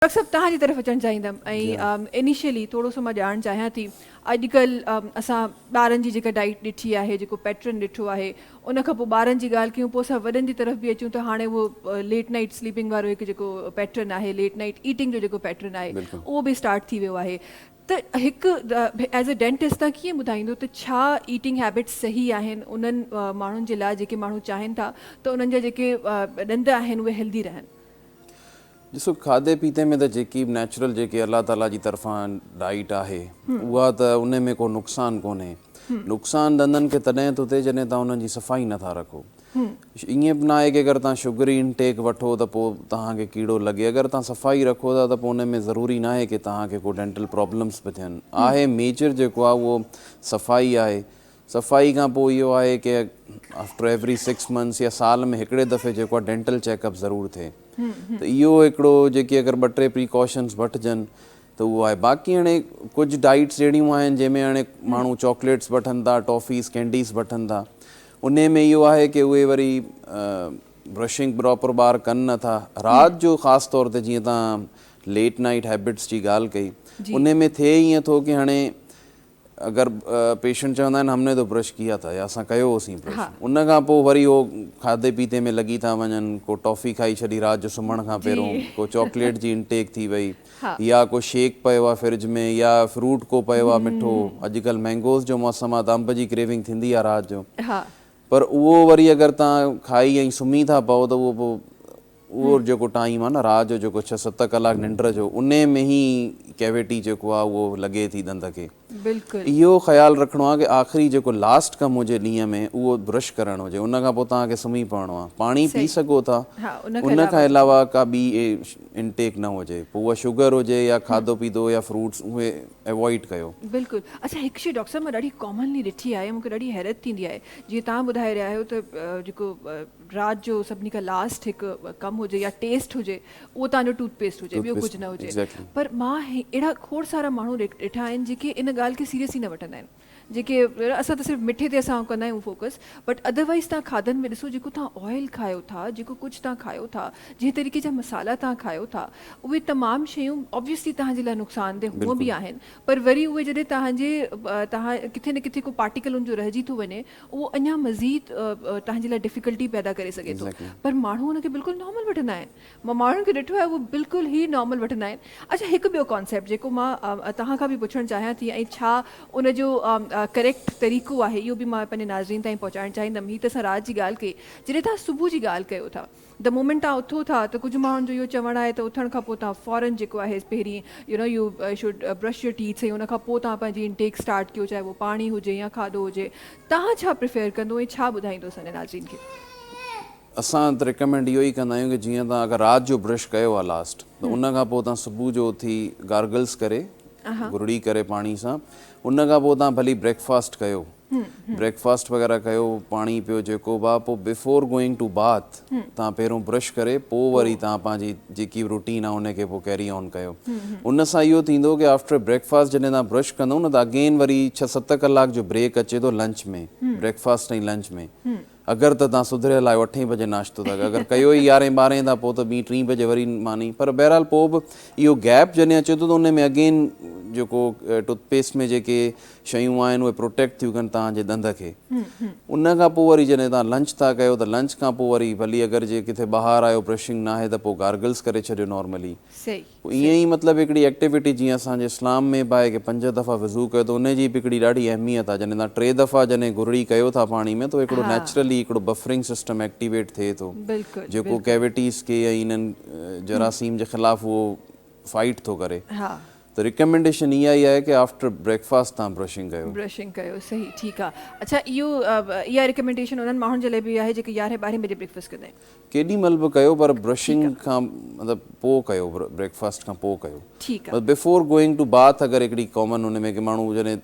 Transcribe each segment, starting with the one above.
Doctor صاحب توهان جي طرف اچڻ چاهيندم ۽ انيشلي ٿورو سو مان ڄاڻڻ چاهيان ٿي اڄڪلهه اسان ٻارن جي جيڪا ڊائيٽ ڏٺي آهي جيڪو پيٽرن ڏٺو آهي ان کان پوء ٻارن جي ڳالهه ڪيون پوء اسان وڏن جي طرف به اچون ته هاڻي اهو ليٽ نائيٽ سليپنگ وارو هڪ جيڪو پيٽرن آهي ليٽ نائيٽ ايٽنگ جو جيڪو پيٽرن آهي اهو به اسٽارٽ ٿي ويو آهي ته هڪ ايز اي ڊينٽسٽ توهان ڪيئن ٻڌائيندو ته ڇا ايٽنگ هيبٽس صحيح آهن انهن ماڻهن جي لاء جيڪي ماڻهو چاهين ٿا ته انهن جا جيڪي ڏند آهن اهي هيلدي رهن؟ ڏسو کاڌي پيتي ۾ ته جيڪي به نيچرل جيڪي الله تعالي جي طرفان ڊائيٽ آهي اها ته ان ۾ ڪو نقصان ڪونهي. نقصان ڏندن کي تڏهن ٿو ٿئي جڏهن توهان انهن جي صفائي نه ٿا رکو. ائين به ناهي ڪي اگر توهان شگري انٽيڪ وٺو ته پوء توهان کي ڪيڙو لڳي اگر توهان صفائي رکو ٿا ته پوء ان ۾ ضروري ناهي ڪي توهان کي ڪو ڊينٽل پرابلمس به ٿين. آهي ميجر جيڪو آهي اهو صفائي آهي. صفائي کان پوء اهو آهي ڪي آفٽر ايوري سڪس منٿس يا سال ۾ هڪڙي دفعي جيڪو آهي ڊينٽل چيڪ اپ ضرور ٿئي ته اهو هڪڙو جيڪي اگر ٻه ٽي پريڪاشنس وٺجن ته اهو آهي باقي هاڻي ڪجهه ڊائيٽس اهڙيون آهن جنهن ۾ هاڻي ماڻهو چاڪليٽس وٺن ٿا ٽافيز ڪينڊيز وٺن ٿا انهي ۾ اهو آهي ڪي اهي وري برشنگ پراپر ٻار ڪن نه ٿا رات جو خاص طور تي جيئن تان ليٽ نائيٽ هيبٽس جي ڳالهه ڪئي انهي ۾ ٿئي ائين ٿو ڪي هاڻي اگر پيشنٽ چوندا آهن هم ني تو برش ڪيا ٿا يا اسان ڪيو هوسين برش ان کان پوء وري هو کاڌي پيتي ۾ لڳي ٿا وڃن ڪو ٽافي کائي ڇڏي رات جو سمهڻ کان پهريون ڪو چاڪليٽ جي انٽيڪ ٿي وئي يا ڪو شيڪ پيو آهي فرج ۾ يا فروٽ ڪو پيو آهي مٺو اڄڪلهه مينگوز جو موسم آهي ته انب جي ڪريونگ ٿيندي آهي رات جو پر اهو وري اگر توهان کائي ۽ سمهي ٿا پئو ته اهو پوء اهو جيڪو ٽائيم آهي نه رات جو جيڪو ڇهه ست ڪلاڪ ننڊ جو انهي ۾ ئي ڪيويٽي جيڪو آهي اهو لڳي ٿي ڏند کي. بلڪل. اهو خيال رکڻو آهي ڪي آخري جيڪو لاسٽ ڪم هجي ڏينهن ۾ اهو برش ڪرڻ هجي ان کان پوء توهان کي سمهي پوڻو آهي پاڻي پي سگهو ٿا ان کان علاوه ڪا ٻي انٽيڪ نه هجي پوء اها شگر هجي يا کاڌو پيتو يا فروٽس اهي اوائڊ ڪيو. بلڪل اڇا هڪ شي ڊاڪٽر صاحب مان ڏاڍي ڪامنلي ڏٺي آهي مون کي ڏاڍي حيرت ٿيندي آهي جيئن توهان ٻڌائي رهيا آهيو ته جيڪو رات جو سڀني کان لاسٽ هڪ ڪم هجي يا ٽيسٽ هجي اهو توهان جو ٽوٿ پيسٽ هجي ٻيو ڪجهه نه هجي پر مان اهڙا کوڙ سارا ماڻهو ڏٺا آهن جيڪي ان ڳالهه کي سيريس ئي نه وٺندا آهن جيڪي اسان ته صرف مٺي تي اسان ڪندا آهيون فوڪس بٽ ادروائز توهان کاڌن ۾ ڏسو جيڪو توهان آئل کايو ٿا جيڪو ڪجهه توهان کايو ٿا جنهن طريقي جا مصالحا توهان کايو ٿا اهي تمام شيون آبويسلي توهان جي لاء نقصان ده هونء به آهن پر وري اهي جڏهن توهان جي توهان ڪٿي نه ڪٿي ڪو پارٽيڪل ان جو رهجي ٿو وڃي اهو اڃا مزيد توهان جي لاء ڊفيڪلٽي پيدا ڪري سگهي ٿو پر ماڻهو ان کي بلڪل نارمل وٺندا آهن مان ماڻهن کي ڏٺو آهي اهو بلڪل ئي نارمل وٺندا آهن اڇا هڪ ٻيو ڪانسيپٽ جيڪو مان توهان کان به پڇڻ چاهيان ٿي ۽ ڇا ان جو ڪريڪٽ طريقو آهي اهو به مان پنهنجي ناظرين تائين پهچائڻ چاهيندم هي ته اسان رات جي ڳالهه ڪئي جڏهن توهان صبح جي ڳالهه ڪيو ٿا The moment توهان اٿو ٿا ته ڪجهه ماڻهن جو اهو چوڻ آهي ته اٿڻ کان پوء توهان فورن جيڪو آهي پهرين you know you should brush your teeths ۽ ان کان پوء توهان پنهنجي انٽيڪ اسٽارٽ ڪيو چاهي اهو پاڻي هجي يا کاڌو هجي توهان ڇا پريفيئر ڪندو ۽ ڇا ٻڌائيندو اسان جي ناظرين کي؟ اسان ته ريڪمينڊ اهو ئي ڪندا آهيون ڪي جيئن توهان اگر رات جو برش ڪيو آهي لاسٽ ته ان کان پوء توهان صبح جو اٿي گارگلس ڪري گرڙي ڪري پاڻي سان ان کان پوء توهان ڀلي بريڪفاسٽ ڪيو بريڪفاسٽ وغيره ڪيو پاڻي پيو جيڪو به آ پوء بفور گوئنگ ٽو باٿ توهان پهريون برش ڪري پوء وري توهان پنهنجي جيڪي به روٽين آ ان کي پوء ڪيري آن ڪيو ان سان اهو ٿيندو ڪي آفٽر بريڪفاسٽ جڏهن توهان برش ڪندو نه ته اگين وري ڇهه ست ڪلاڪ جو بريڪ اچي ٿو لنچ ۾ بريڪفاسٽ ۽ لنچ ۾ اگر ته توهان سڌريل آهيو اٺين بجي ناشتو ٿا ڪيو اگر ڪيو ئي يارهين ٻارهين ٿا پوء ته ٻين ٽين بجي وري ماني پر بهرحال پوء به اهو گيپ جڏهن اچي ٿو ته ان ۾ اگين جيڪو ٽوٿ پيسٽ ۾ جيڪي شيون آهن اهي پروٽيڪٽ ٿيون ڪن توهان جي ڏند کي ان کان پوء وري جڏهن توهان لنچ ٿا ڪيو ته لنچ کان پوء وري ڀلي اگر جي ڪٿي ٻاهر آهيو برشنگ ناهي ته پوء گارگلس ڪري ڇڏيو نارملي پوء ائين ئي مطلب هڪڙي ايڪٽيوٽي جيئن اسان جي اسلام ۾ به آهي ڪي پنج دفعا وضو ڪيو ته ان جي به هڪڙي ڏاڍي اهميت آهي جڏهن توهان ٽي دفعا جڏهن گرڙي ڪيو ٿا پاڻي ۾ ته هڪڙو نيچرلي هڪڙو بفرنگ سسٽم ايڪٽيويٽ ٿئي ٿو جيڪو ڪيويٽيز کي ۽ انهن جراثيم جي خلاف اهو فائيٽ ٿو ڪري ته ريڪمينڊيشن اها ئي آهي ڪي آفٽر بريڪفاسٽ توهان برشنگ ڪيو. برشنگ ڪيو صحيح ٺيڪ آهي اڇا اهو اها ريڪمينڊيشن انهن ماڻهن جي لاء به آهي جيڪي يارهين ٻارهين بجي بريڪفاسٽ ڪندا آهن. ڪيڏي مھل به ڪيو پر برشنگ کان مطلب پوء ڪيو بريڪفاسٽ کان پوء ڪيو ٺيڪ آ. مطلب بفور گوئنگ ٽو باٿ اگر هڪڙي ڪامن ان ۾ ڪي ماڻهو جڏهن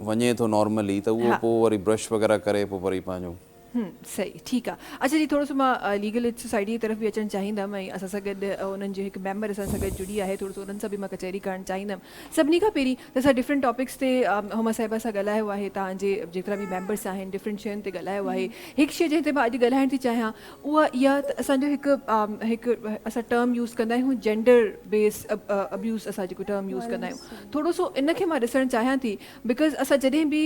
وڃي ٿو نارملي ته اهو پوء وري برش وغيره ڪري پوء وري پنهنجو. هم صحيح ٺيڪ آ اڇا جي ٿورو سو مان ليگل ايڊ سوسائٽي جي طرف به اچڻ چاهيندم ۽ اسان سان گڏ انهن جو هڪ ميمبر اسان سان گڏ جڙي آهي ٿورو سو انهن سان به مان ڪچهري ڪرڻ چاهيندم سڀني کان پهرين ته اسان ڊفرنٽ ٽاپڪس تي هما صاحبه سان ڳالهايو آهي توهان جي جيترا به ميمبرس آهن ڊفرنٽ شين تي ڳالهايو آهي هڪ شي جنهن تي مان اڄ ڳالهائڻ ٿي چاهيان اها اها ته اسان جو هڪ هڪ اسان ٽرم يوز ڪندا آهيون جينڊر بيس ابيوز اسان جيڪو ٽرم يوز ڪندا آهيون ٿورو سو ان کي مان ڏسڻ چاهيان ٿي because اسان جڏهن به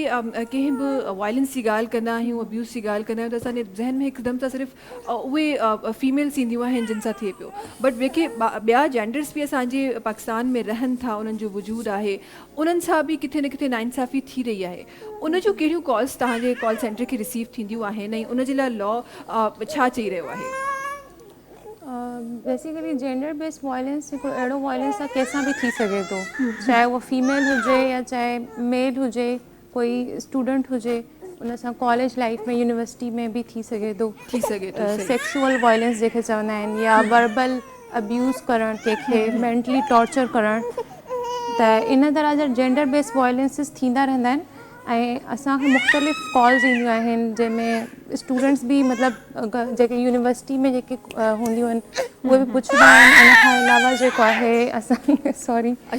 ڪنهن به وائلنس جي ڳالهه ڪندا آهيون ابيوز جي ڳالهه ڪندا آهيون ته اسان جي ذهن ۾ هڪدم سان صرف اهي فيميلس اينديون آهن جن سان ٿئي پيو بٽ جيڪي ٻيا جينڊرس به اسان جي پاڪستان ۾ رهن ٿا انهن جو وجود آهي انهن سان به ڪٿي نه ڪٿي ناانصافي ٿي رهي آهي ان جون ڪهڙيون ڪالز توهان جي ڪال سينٽر کي رسيو ٿينديون آهن ۽ ان جي لاء لا ڇا چئي رهيو آهي؟ بيسيڪلي جينڊر بيس وائلنس هڪڙو اهڙو وائلنس آهي ڪنهن سان به ٿي سگهي ٿو چاهي اهو فيميل هجي يا چاهي ميل هجي ڪوئي اسٽوڊنٽ هجي ان سان ڪاليج لائف ۾ يونيورسٽي ۾ به ٿي سگهي ٿو ٿي سگهي ٿو سيڪشوئل وائلنس جنهن کي چوندا آهن يا وربل ابيوز ڪرڻ ڪنهن کي مينٽلي ٽارچر ڪرڻ ته ان طرح جا جينڊر بيس وائلنسز ٿيندا رهندا آهن ۽ اسان کي مختلف ڪالز اينديون آهن جنهن ۾ اسٽوڊنٽس به مطلب جيڪي يونيورسٽي ۾ جيڪي هونديون آهن اهي به پڇندا آهن ان کان علاوه جيڪو آهي اسان سوري.